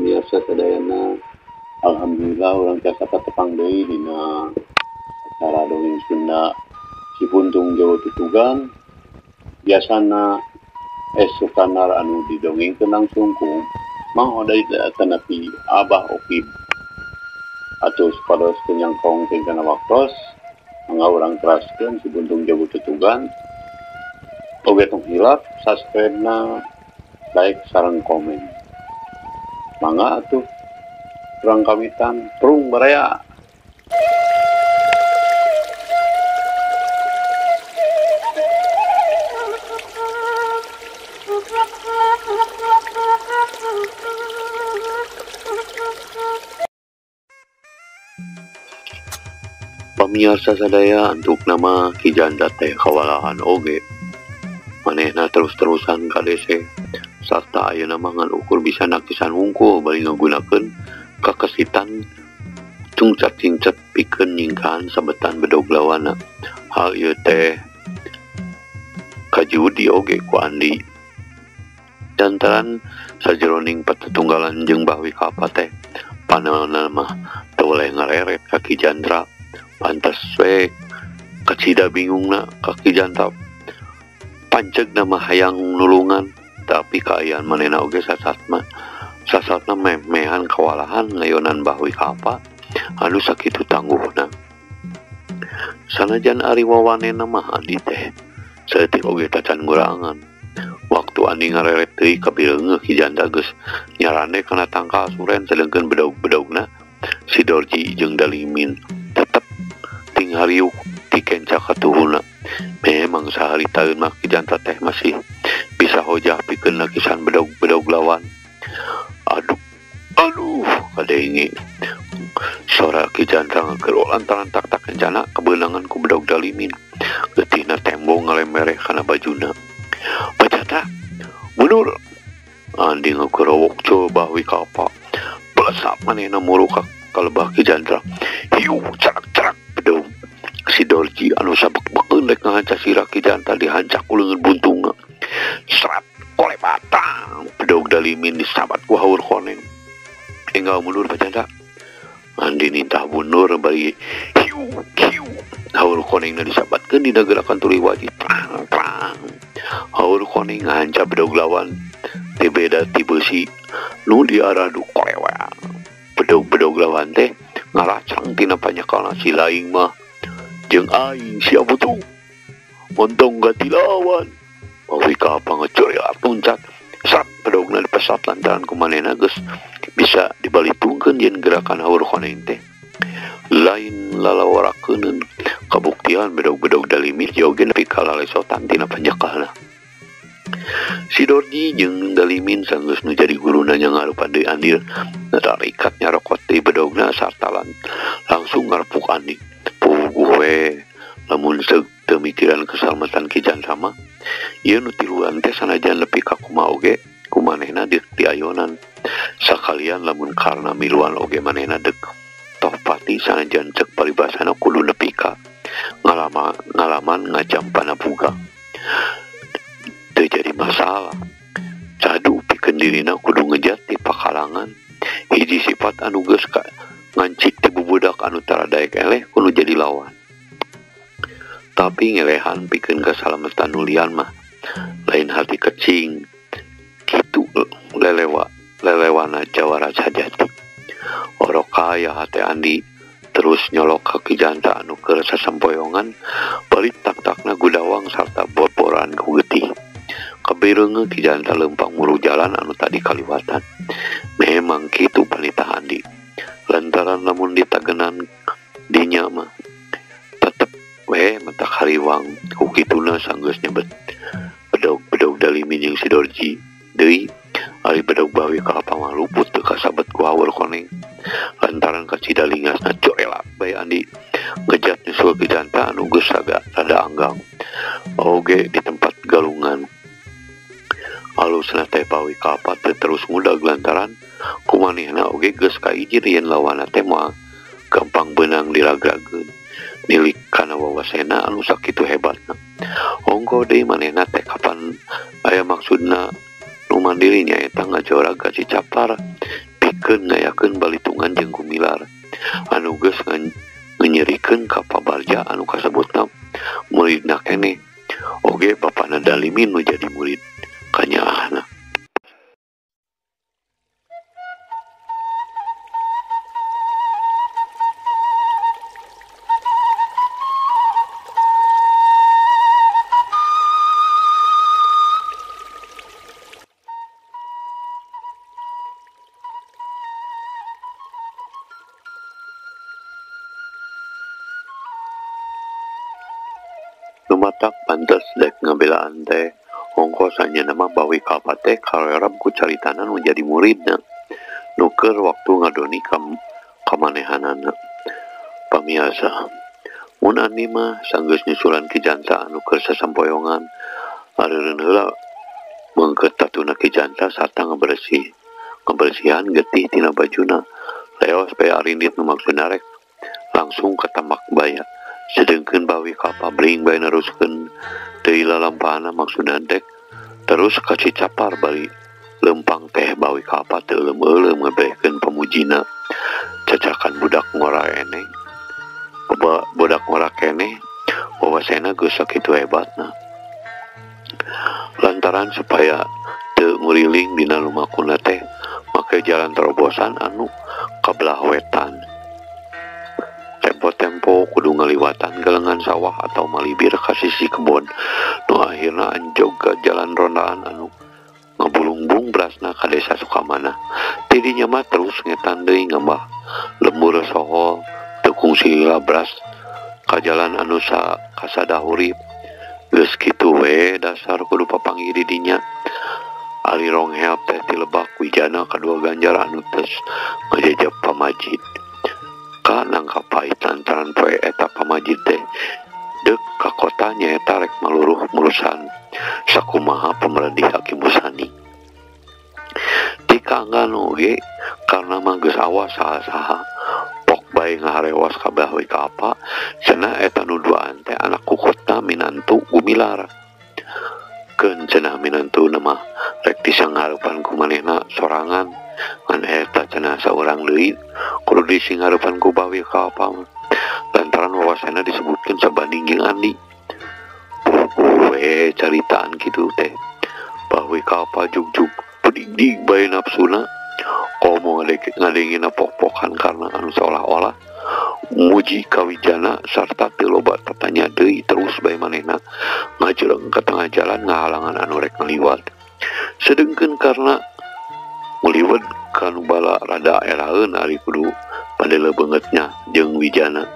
Pamiarsa sadayana. Alhamdulillah urang tiasa patepang deui dina acara dongeng Sunda Si Puntung Jawa Tutugan. Biasana Es Sukanar anu didongengkeun langsung ku Mang Oday atanapi Abah Okib. Atuh supados teu nyangkong tingkana waktos, mangga urang teraskeun Si Puntung Jawa Tutugan. Oge tong hilap subscribe-na, like sareng komen. Mangga atuh urang kawitan prung baraya. Pamiarsa sadaya antuk nama Ki Janda teh kawalahan oge. Manehna terus-terusan kadese sarta ayeuna mah ngan ukur bisa nakisan hungkul bari ngagunakeun kakesitan cungcat-cingcat pikeun nyingkahan sabetan bedog lawana. Hal ieu teh kajudi oge ku Andi. Lantaran sajeroning patetunggalan jeung Bahwi Kapa teh panelna mah teu weleh ngareret ka Ki Jandra. Pantes we kacida bingungna ka Ki Jandra. Pancegna mah hayang nulungan tapi kaayaan manehna oge sasatna mehan kawalahan ngayonan Bahwi Kapa anu sakitu tangguhna. Sanajan ari wawanena mah Andi teh saeutik oge tacan ngurangan. Waktu Andi ngareret deui kabireungeuh Ki Jandra geus nyarande kana tangkal suren sedengkeun bedog-bedogna si Dorji jeung Dalimin tetep ting hariuk ti kenca katuhuna. Memang sehari taeun mah Ki Jandra teh masih bisa hojah pikeun lakisan bedog-bedog lawan. Aduh, aduh, kadenge sora Ki Jandra ngagerok lantaran tak-tak kencana kebeunangan ku bedog Dalimin. Getihna tembong ngalemereh kana bajuna. Pak Jandra, mundur. Andi ngagerowok coba Bahwi Kapa. Pelesap manehna muru ka kalebah Ki Jandra. Hiu, cerak-cerak bedog. Si Dorji anu sabek-bekeun rek ngahanca sirah Ki Jandra dihancak ku leungeun buntungna. Serat kolebatang bedog Dalimin disabat ku haur koneng. Enggal mundur Pak Jandra. Andi nintah mundur bari hiu hiu. Haur konengna disabatkeun dina gerakan tuluy wajib prang prang. Haur koneng ngahanca bedog lawan teu beda ti beusi nu diaradu kolewang. Bedog-bedog lawan teh ngaracang tina panyekalna si laing mah. Jeung aing sia butuh montong ganti lawan. Bahwi Kapa ngecuriak tuncat serat bedogna dipesat lantaran ku manehna geus bisa dibalitungkeun yen gerakan haur koneng teh lain lalawarakeuneun. Kabuktian bedog-bedog Dalimin oge nepi ka lalesotan tina panjekalna. Si Dorji jeung Dalimin sanggeus nu jadi guruna nya ngarupan deui Andi tarikat nyarokot deui bedogna sarta langsung ngarepuk Andi. Puguh we lamun seug teu mikiran keselamatan Ki Jandra mah ieu nu tiluan teh sanajan nepi ka kumaha oge ku manehna deuk diayonan. Sakalian lamun karna miluan oge manehna deuk toh pati sanajan ceuk paribasana kudu nepi ka ngalaman ngajampana buga. Teu jadi masalah. Cadu pikeun dirina kudu ngejat ti pakalangan. Hiji sifat anu geus ka ngancik ti bubudak anu tara daek eleh kudu jadi lawan. Tapi ngelehan pikeun kasalamatan nu lian mah lain hati kecing. Kitu lelewana jawara sajati. Orok kaya hate Andi terus nyolok ka Ki Jandra anu keur sasampoyongan bari tak-takna gudawang sarta bor-boran ku getih. Kabireungeuh Ki Jandra leumpang muru jalan anu tadi kaliwatan. Memang kitu panitah Andi. Lantaran lamun ditagenan dinya mah tetep we matak hariwang ku kituna sanggeus nyebet bedog-bedog Dalimin jeung si Dorji deui ari bedog Bahwi Kapa mah luput teu kasabet ku haur koneng. Lantaran kacida lingasna corelak bae Andi ngejat nyusul Ki Jandra anu geus rada anggang oge di tempat galungan. Alusna teh Bahwi Kapa teh terus ngudag lantaran kumanehna oge geus kaijir yen lawanna teh moal gampang beunang diragrageun nilik kana wawasena anu sakitu hebatna. Ongko deui manehna teh kapan aya maksudna nu mandiri nyaeta ngajorag ka Cicapar. Pikeun ngayakeun balitungan jeung Gumilar anu geus nganyerikeun ka Pabarja anu kasebutna muridna keneh. Oge bapana Dalimin nu jadi murid kanyaahna. Matak pantes dek ngabelaan teh ongkos anjeunna mah Bawi Kalpa teh kalerep ku caritana nu jadi muridna nu keur waktu ngadoni kamanehanana. Pamiarsa, mun Andi mah sanggeus nyusulan Ki Janta anu keur sasampoyongan areureun heula meungkeut tatuna Ki Janta sarta ngabersihan getih tina bajuna leos bae arindit nu maksudna rek langsung ka tambak baya. Sedengkeun Bawi Kalpa bring bae neruskeun deui lalampahana maksudna dek terus ka Cicapar bari lempang teh Bawi Kalpa teu euleum-euleum ngebehkeun pamujina cacakan budak ngora eneh budak ngora keneh wawasena geus sakitu hebatna. Lantaran supaya teu nguriling dina lumakuna teh make jalan terobosan anu ka belah wetan. Tempo-tempo kudu ngaliwatan galengan sawah atau malibir ka sisi kebon nu akhirna anjog ka jalan rondaan anu ngabulungbung berasna ka desa Sukamana. Tidinya mah terus ngetan deui ngambah lembur sohol teu kungsi labras ka jalan anu kasada hurip. Geus kitu we dasar kudu papanggih di dinya. Ari rongheap teh ti lebak Wijana kadua Ganjar anu tes ngajejep pamajid. Ka nangka pait lantaran poe eta pamajid teh deuk ka kota nyaeta rek maluruh murusan sakumaha pemerintah Hakim Musani. Ti kaanggan oge karena mah geus awas saha-saha pok bae ngaharewas ka Bawi Kalpa cenah eta nu duaan teh anak kukutna minantu Gumilar. Keun cenah minantuna mah rek disanghareupan ku manehna sorangan ngan eta cenah saurang deui kudu disinghareupan ku Bawi Kalpa lantaran wawasana disebutkeun sabanding jeung Andi. We caritaan kitu teh Bawi Kalpa jugjug pedigdig bae nafsuna komo ngadengina pok-pokan karena anu seolah-olah muji ka Wijana sarta teu loba tatanya deui terus bae manehna ngajreng ka tengah jalan ngahalangan anu rek ngaliwat. Sedengkeun karena ngaliwat kanu bala rada eraeun ari kudu padele beungeutnya jeung Wijana.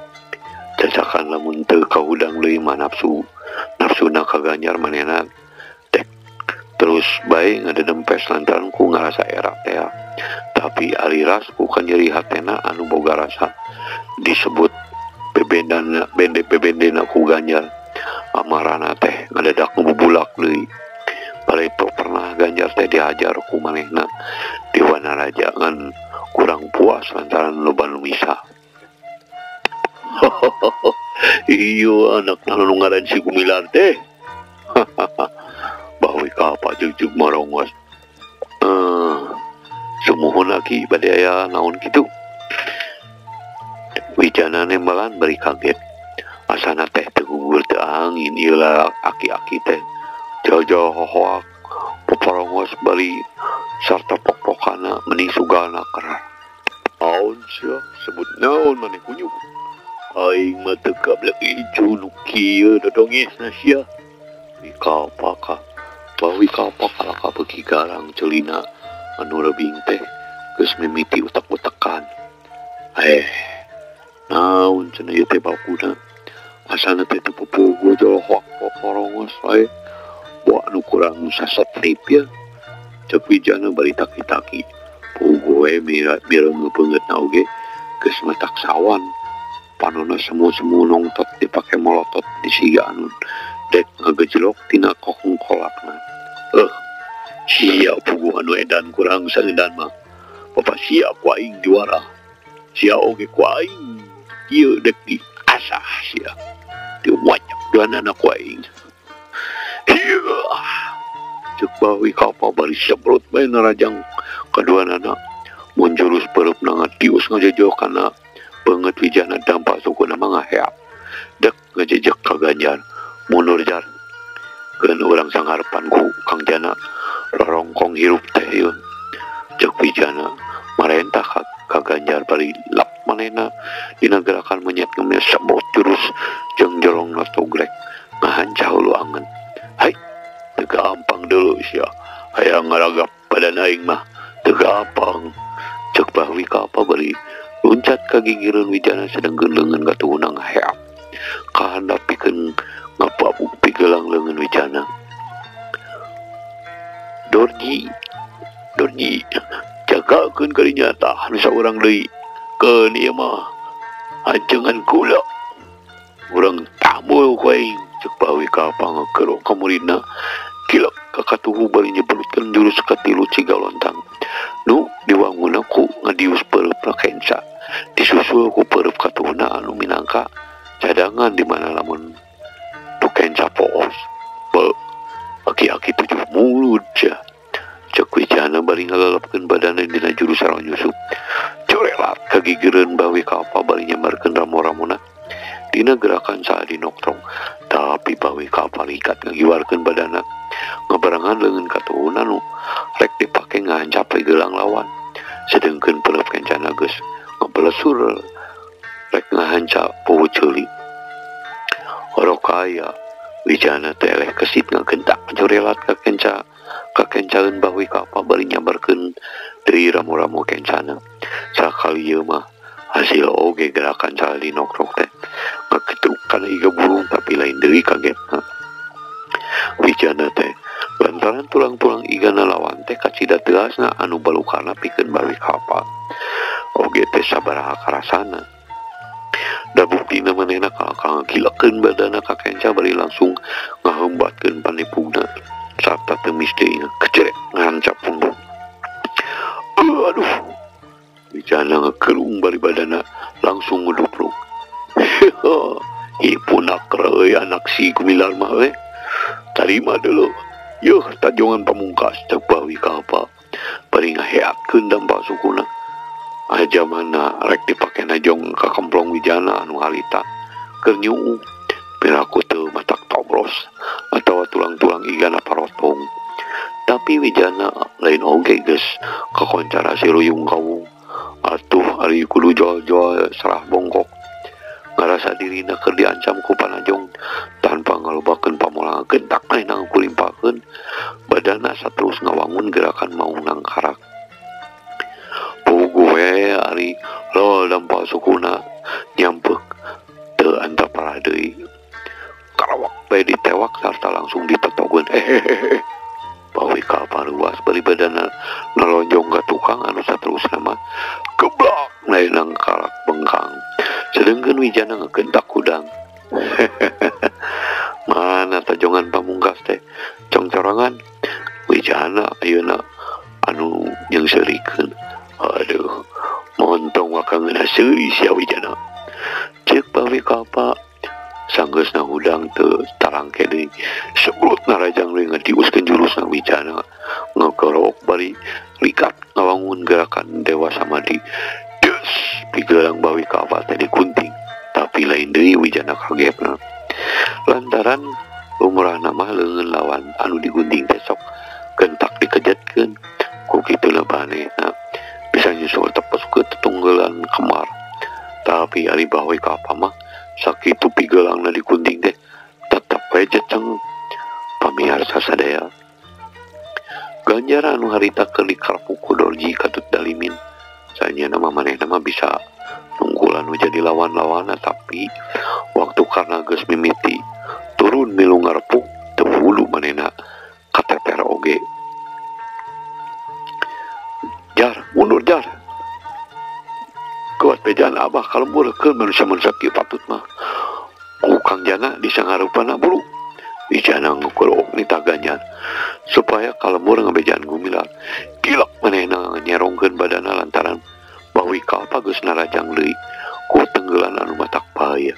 Cacakan lamun teu kahudang deui mah nafsuna ka Ganjar manehna dek terus bae ngadedempes lantaran ku ngarasa era teh. Tapi ari ras ku kanyeri hatena anu boga rasa disebut bebendana bende bebendena ku Ganjar. Amarana teh ngadadak ngubulak deui. Bareto pernah Ganjar teh dihajar ku manehna di Wanaraja ngan kurang puas lantaran loba nu misah. Iyo anak nu ngaran si Gumilar teh. Bawi Kalpa jugjug marongos. Sumuhun aki bade aya naon kitu. Wijana nembalan bari kaget. Asana teh teu gugur teu angin ieu aki-aki teh. Jauh-jauh hohoak poporongos bari sarta pok-pokana meni sugana kerar. Naon sia sebut naon maneh kunyuk. Aing mah teu kablek ijo nu kieu dodongesna sia. Kalpa ka Bawi Kalpa kalaka beuki garang celina anu rebing teh geus mimiti utak-utakan. Naon cenah ieu teh bakuna asana teh teu pupugu jolohoak poporongos wae. Buah nu kurang sasetrip ya. Cek Wijana bari taki-taki. Puguh we mireung beungeutna oge geus matak sawan. Panonna semu-semu nongtot dipake molotot di siga anu dek ngagejlok tina kokongkolakna. Sia puguh anu edan kurang sangedan mah. Bapa sia ku aing juara. Sia oge ku aing ieu dek diasah sia. Diwajak duanana ku aing. Cek Bawi Kalpa bari sebrut bae narajang kaduanana. Mun jurus pereupna ngatius ngajejok kana beungeut Wijana dampak sukuna mah ngaheap. Dek ngajejek ka Ganjar mundur jar. Keun urang sangharepan ku Kang Jana rorongkong hirup teh ieu. Ceuk Wijana marentah ka Ganjar bari lap manehna dina gerakan monyet ngemil sebot jurus jeung jolongna togrek ngahancah hulu angen. Hai, teu gampang deuleu sia. Hayang ngaragap badan aing mah teu gampang. Ceuk Bahwi Kapa bari luncat ka gigireun Wijana sedengkeun leungeun katuhuna ngaheap. Kahandap pikeun ngapabuk pigelang leungeun Wijana. Dorji, Dorji, jagakeun kadinya tah nu saurang deui. Keun ieu mah ancengan kula. Urang tambul ku aing. Ceuk Bahwi Kapa ngakerok ka muridna. Kilek ka katuhu bari nyebelutkeun jurus katilu ciga lontang. Nu diwangunna ku ngadius peureupna kenca. Disusul ku peureub katuhuna anu minangka cadangan di mana lamun nu kenca poos. Be, aki-aki tujuh mulut sia. Ceuk Wijana bari ngalelepkeun badanna dina jurus sareng nyusup. Corelat kagigireun Bahwi Kapa bari nyebarkeun ramo-ramona dina gerakan saadi noktrong. Tapi Bahwi Kapa likat ngagiwarkeun badanna ngabarengan leungeun katuhuna nu rek dipake ngahancap gelang lawan. Sedengkeun peureub kencana geus ngabelesur rek ngahancap poho ceuli. Orokaya Wijana teh eleh kesit ngagentak corelat ka kenca kakencaeun Bahwi Kapa bari nyabarkeun deui ramo-ramo kencana. Sakali ieu mah hasil oge gerakan saladi nokrok teh ngagetruk kana iga burung tapi lain deui kagetna. Wijana teh lantaran tulang-tulang igana lawan teh kacida tegasna anu balukana pikeun Bahwi Kapa. Oge teh sabaraha karasana. Da buktina manehna kagilekeun badana ka kenca bari langsung ngaheumbatkeun panipugna sarta teumis deui keceret ngahancap pundung. Aduh, Wijana ngekerung bari badana langsung ngedupluk. Ipunak reuy anak si Gumilar mah we. Tarima deuleu. Yeuh tajongan pamungkas ceuk Bahwi Kapa bari ngaheatkeun dampak sukuna. Aja mana rek dipake najong ka kemplong Wijana anu harita keur nyuuh. Piraku teu matak tobros atawa tulang-tulang igana parotong. Tapi Wijana lain oge geus kakoncara si ruyung kawung. Atuh ari kudu jual-jual serah bongkok. Ngarasa dirina keur diancam ku panajong tanpa ngalobakeun pamolangan gentak manehna kulimpakeun badana saterus ngawangun gerakan maung nangkarak. Puguh we ari lol dampak sukuna nyampek teu antapara deui. Karawak bae ditewak sarta langsung ditetogeun. Bahwi Kapa luas bari badana nalonjong ka tukang anu saterusna mah geblak lain karak bengkang. Sedengkeun Wijana ngegentak hudang. Mana tajongan pamungkas teh congcorangan Wijana ayeuna anu nyeungseurikeun. Aduh, montong wakang ngeunah seuri sia Wijana. Ceuk Bahwi Kapa sanggeusna hudang teu tarangke deui. Sebut narajang deui ngadiuskeun jurusna Wijana ngegorok bari likat ngawangun gerakan Dewa Samadi. Des, pigelang Bahwi Kapa teh digunting. Tapi lain deui Wijana kagetna. Lantaran lumrahna mah leungeun lawan anu digunting teh sok gentak dikejetkeun. Ku kituna banehna bisa nyusul tepes ke tetunggelan kemar. Tapi ari Bahwi Kapa mah sakitu pigelangna digunting teh tetep we jeceng. Pamiarsa sadaya, Ganjar anu harita keur dikarpuk ku Dorji katut dalimin. Sanyana mah manehna mah bisa nunggulan nu jadi lawan-lawanna, tapi waktu karena geus mimiti turun milu ngarepuk teu hulu manehna kateter oge. Jar, mundur jar. Kuat bejaan abah kalembur ke manusia-manusia kieu patut mah. Ku Kang Jana disangareupanna bulu. Wijana ngukuruk nitah Ganjar supaya kalembur ngabejaan Gumilar. Gilak manehna nyerongkeun badana lantaran Bahwi Kapa geus narajang deui ku tenggelan anu matak bahaya.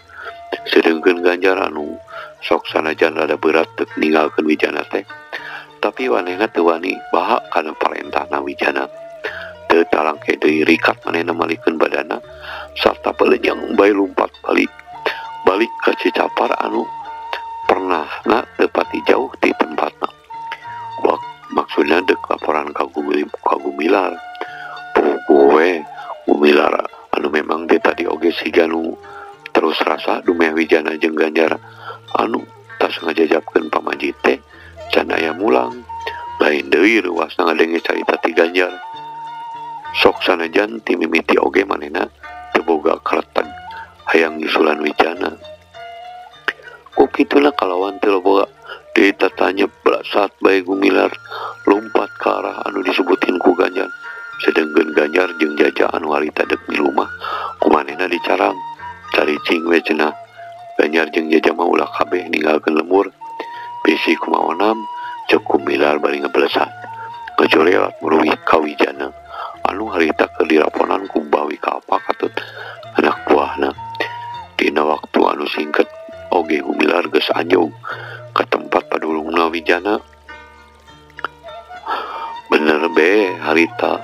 Sedengkeun Ganjar anu sok sanajan rada berat teu ninggalkeun Wijana teh. Tapi manehna teu wani baha kana parentahna Wijana. Teu talangke deui rikat manehna malikeun badana sarta pelenyang bae lumpat balik. Balik ka Cicapar anu pernahna teu pati jauh ti tempatna. Maksudna deuk laporan ka Gumilar. Puguh we Gumilar anu memang teh tadi oge siga nu terus rasa dumeh Wijana jeung Ganjar anu tas ngajajabkeun pamajit teh can aya mulang. Lain deui reuasna ngadenge carita ti Ganjar. Sok sanajan ti mimiti oge manehna teu boga kareteg hayang nyusulan Wijana. Ku kituna kalawan teu loba deui tatanya belasat bae Gumilar lumpat ka arah anu disebutin ku Ganjar. Sedengkeun Ganjar jeung Jaja anu harita deuk milu mah ku manehna dicarang. Caricing we cenah. Ganjar jeung Jaja mah ulah kabeh ninggalkeun lembur. Bisi kumaonam ceuk Gumilar bari ngebelesat. Ngajorelat muruwih ka Wijana anu harita keur diraponan ku Bawi Kalpa katut anak buahna. Dina waktu anu singket oge Gumilar geus anjog ka tempat padulungna Wijana. Bener be harita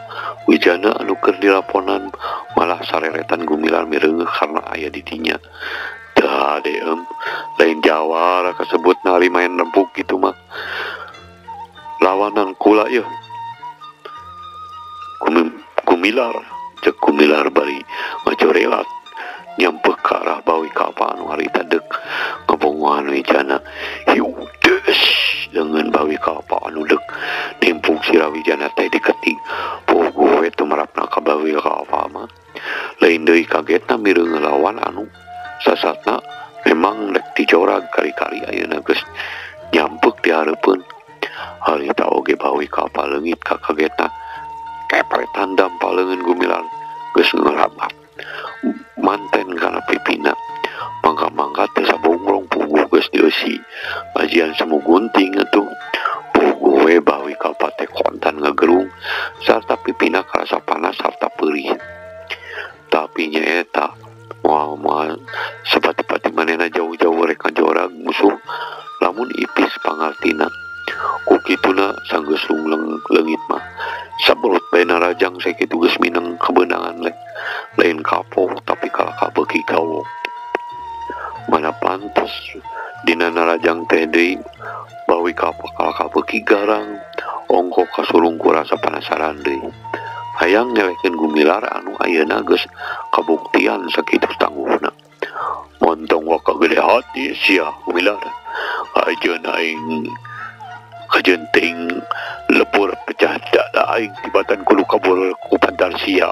Wijana anu keur diraponan malah sareretan Gumilar mireungeuh karena aya di dinya. Tah deem lain jawara kasebut nari main rempuk kitu mah. Lawanan kula yeuh. Gumilar ceuk Gumilar bari ngajorelat nyampeuh ka arah Bawi Kalpa anu harita deuk ngabongohan Wijana. Hiu deus leungeun Bawi Kalpa anu deuk nimpung sirah Wijana teh diketik. Puguh we tumarapna ka Bawi Kalpa mah. Lain deui kagetna mireung lawan anu sasatna memang rek dijorag kari-kari ayeuna geus nyampeuh di hareupeun. Harita oge Bawi Kalpa leungit ka kagetna. Kepretan dampa leungeun Gumilar geus ngerabat manten kana pipina. Mangga-mangga teh sabongrong puguh geus dieusi ajian semu gunting atuh. Puguh we Bawi Kalpa teh kontan ngagerung sarta pipina karasa panas sarta perih. Tapi nyaeta moal-moal sapati-pati manehna jauh-jauh rek ngajorag musuh lamun ipis pangartina. Ku kituna sanggeus lungleng leungit mah saberut bae narajang sakitu geus mineng kebeunangan leh. Lain kapok tapi kalah kabeuki gawok. Mana pantes dina narajang teh deui Bawi Kalpa kalah kabeuki garang ongko kasurung ku rasa panasaran deui. Hayang ngelehkeun Gumilar anu ayeuna geus kabuktian sakitu tangguhna. Montong waka gede hati sia Gumilar. Ajeun aing kajenting lebur pecah dada aing tibatan kudu kabur ku pantar sia.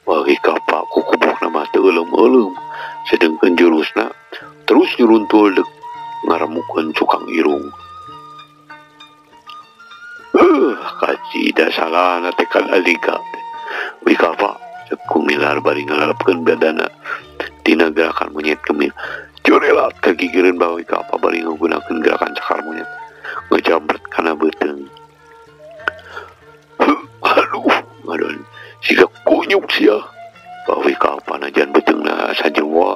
Bawi Kalpa ku kubuhna mah teu euleum-euleum sedengkeun jurusna terus nyuruntul deuk ngaremukeun cukang irung. Kacida salahna teh kan alika. Bawi Kalpa ceuk Gumilar bari ngalalepkeun badana dina gerakan monyet kemil. Jorelat kagigireun Bawi Kalpa bari ngagunakeun gerakan cakar monyet ngejambret kana beuteung. Aduh, ngadon siga kunyuk sia. Bawi Kalpa najan beuteungna sajewa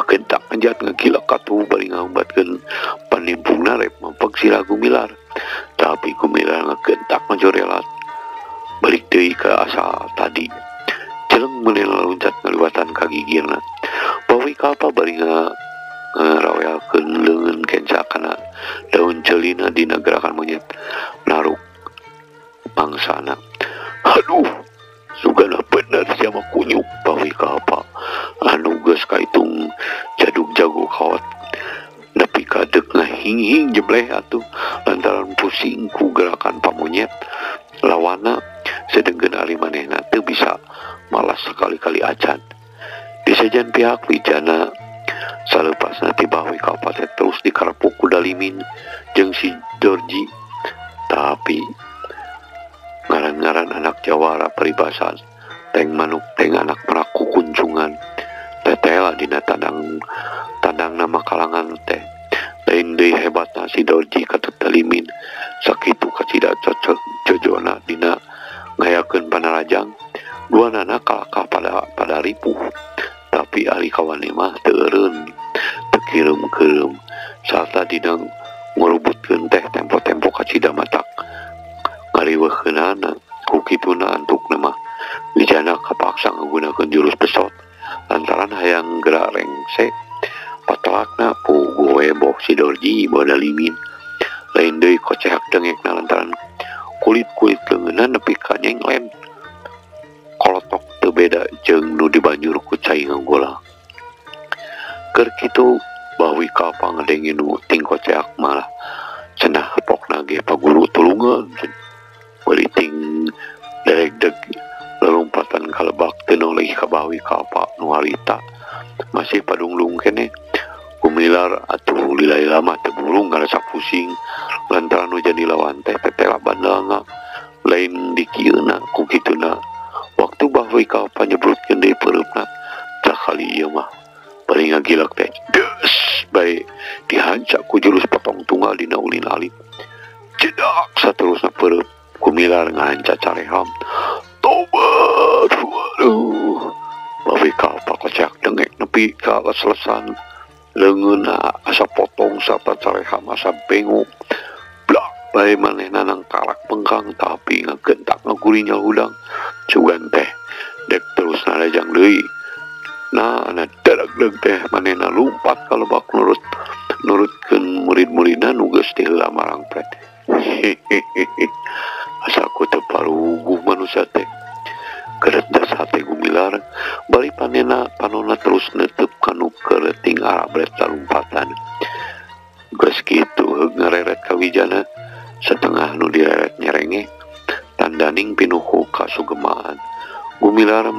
kentak ngejat ngagilak katuh bari ngaumbatkeun panimpungna rek mampeg sirah Gumilar. Tapi Gumilar ngagentak ngajorelat balik deui ka asal tadi. Celeng meuneh loncat ngaliwatan ka gigirna. Bawi Kalpa bari ngarawelkeun leungeun kenca kana daun celina dina gerakan monyet naruk mangsana. Aduh, sugana bener sia mah kunyuk. Bawi Kalpa anu geus kaitung jadug jago kawat nepi ka deuk ngahinghing jebleh atuh lantaran pusing ku gerakan pamonyet lawana sedengkeun ari manehna teu bisa malas sekali-kali acan. Di sejan pihak Wijana salepasna ti Bawi Kalpa teh terus dikarepuk ku Dalimin jeung si Dorji. Tapi ngaran-ngaran anak jawara paribasan teng manuk teng anak meraku kuncungan tetela dina tandang nama kalangan teh. Lain deui hebatna si Dorji katut Dalimin sakitu kacida cocok jojona dina ngayakeun panarajang duanana kalakah pada ripuh. Tapi ahli kawan mah teu eureun teu kireum-keureum sarta dina ngurubutkeun teh tempo-tempo kacida matak ngariweuhkeunana. Ku kituna Wijana kapaksa ngagunakeun jurus pesot lantaran hayang gerak rengse patelakna puguh we boh si Dorji boda limin. Lain deui koceak dengekna lantaran kulit-kulit leungeunna nepi ka nyenglen. Kolotok teu beda jeung nu dibanjur ku cai nganggola. Keur kitu Bahwi Kalpa ngadenge nu ting koceak malah cenah pokna ge paguru tulungan. Bari ting deregdeg lelumpatan kalebak teu noleh ka Bahwi Kalpa nu harita masih padungdung keneh. Gumilar atuh lila-lila mah teu burung ngarasa pusing lantaran nu jadi lawan teh tetela bandalna lain dikieuna ku kituna. Waktu Bahwi Kalpa nyebrutkeun deui peureupna sakali ieu mah bari ngagilak teh des bae dihancak ku jurus potong tunggal dina ulin alit. Jedak saterusna peureub Gumilar ngahanca careham. Tobat, waduh. Bahwi Kalpa kocak dengek nepi ka leselesan. Leungeunna asa potong sarta careham asa bengok. Blak bae manehna nangkarak bengkang tapi ngagentak ngagurinyal hudang. Sugan teh dek terus nalejang deui. Nah, ana daragdeug teh manehna lumpat ka lebak nurutkeun murid-muridna nu geus ti heula marangpet. Hehehe. Asa ku teu paruguh manusia teh. Kerendas hate Gumilar bari panena panona terus netep kanu kereting arabret talumpatan. Geus kitu heug ngareret ka Wijana setengah nu direret nyerenge tandaning pinuhu kasugemaan. Gumilar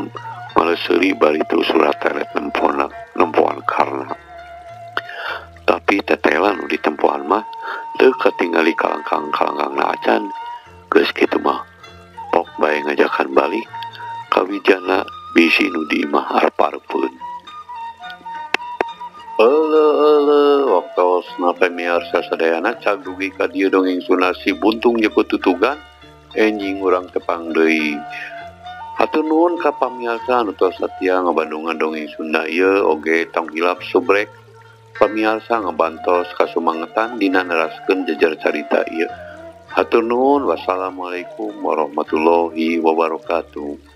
maleseuri bari terus surat teret nempoan Karna. Tapi tetela nu ditempoan mah teu katingali kalangkang-kalangkangna acan. Geus kitu mah pok bae ngajakan balik ka Wijana bisi nu di imah arep-arepeun. Euleuh waktosna pamiarsa sadayana cag dugi ka dieu dongeng Sunda si buntung jeung tutugan enjing urang tepang deui. Hatur nuhun ka pamiarsa anu tos satia ngabandungan dongeng Sunda ieu oge tong hilap subrek pamiarsa ngabantos kasumangetan dina neraskeun jejer carita ieu. Hatur nuhun, wassalamualaikum warahmatullahi wabarakatuh.